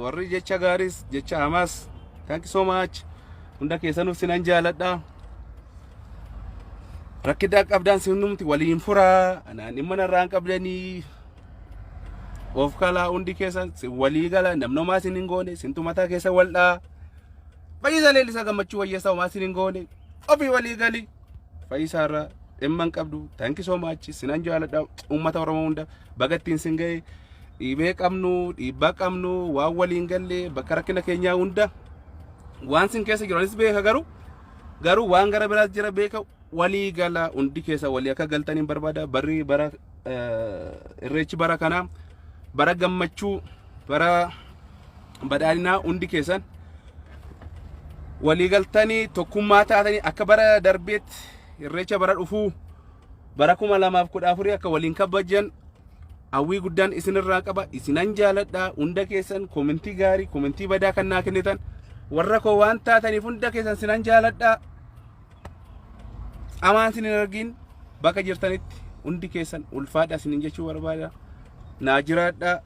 Warri jecha gaariis jecha hamaas, thank you so much. Hunda keessanuuf sinan jaaladha. Rakkina qabdaan sinumti waliin furaa. Anaan dhimma narraa hin qabdanii. Of kalaa hundi keessan sin walii gala, namni homaa sin hin goone, sintu mataa keessa wal dhaa. Fayyisaa Leellisaa Gammachuu Wayyeessaa homaa sin hin goone, ofii walii gali. Fayyisaa irraa dhimma hin qabdu. Thank you so much, sinan jaaladha. Uummata Oromoo hunda baga ittiin sin ga'e. Dhiibee qabnu, dhiibbaa qabnu, waan waliin galle, bakka rakkina keenyaa hunda waan sin keessa jiru anis beeka, garuu waan gara biraas jira beeka. Walii gala, hundi keessa walii akka galtaniin barbaada. Barri bara irreechi bara kanaa bara gammachuu, bara badhaadhinaa, hundi keessan walii galtanii tokkummaa taatanii akka bara darbeetti irreecha bara dhufuu bara 2014 akka waliin kabajan hawwii guddaan isinirraa qaba. Isinan jaaladha hunda keessan. Komentii gaarii, komentii badaa kan naa kennitan warra koo waan taataniif hunda keessan sinan jaaladha. Amaan isin hin argin bakka jirtanitti hundi keessan ulfaadha isinin jechuu barbaada. Naa jiraadha.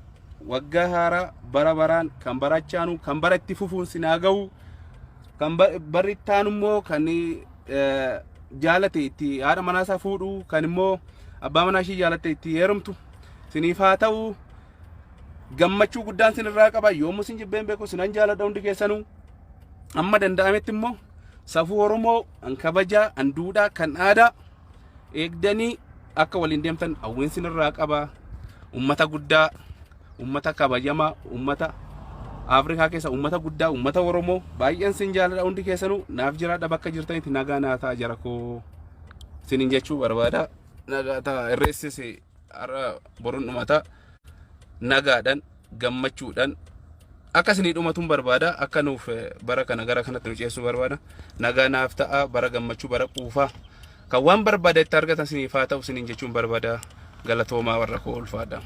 Waggaa haaraa bara baraan kan barachaanu kan bara itti fufuun sinaa ga'u, kan barri itti aanu immoo kan jaalate itti haadha manaa isaa fuudhu, kan immoo abbaa manaa ishii jaalatte itti heerumtu siniif haa ta'u. Gammachuu guddaan sinirraa qaba. Yoomuu sin jibbeen beeku, sinan jaaladha hundi keessanuu. Amma danda'ametti immoo safuu Oromoo an kabajaa, an duudhaa, kan aadaa eegdanii akka waliin deemtan hawwiin sinirraa qaba. Ummata guddaa, ummata kabajamaa, ummata Afrikaa keessa ummata guddaa, ummata Oromoo baay'een sin jaaladha hundi keessanuu. Naaf jiraadha bakka jirtanitti. Nagaa naa ta'a jara koo sinin jechuu barbaada. Nagaa ta'a. Irreessis har'a boruun dhumata, nagaadhaan gammachuudhaan akka isinii dhumatuun barbaada. Akka nuuf bara kana gara kanatti nu ceessuu barbaada. Nagaa naaf ta'a. Bara gammachuu, bara quufaa kan waan barbaada itti argatan isiniif haa ta'u isiniin jechuun barbaada. Galatoomaa warra koo, ulfaadha.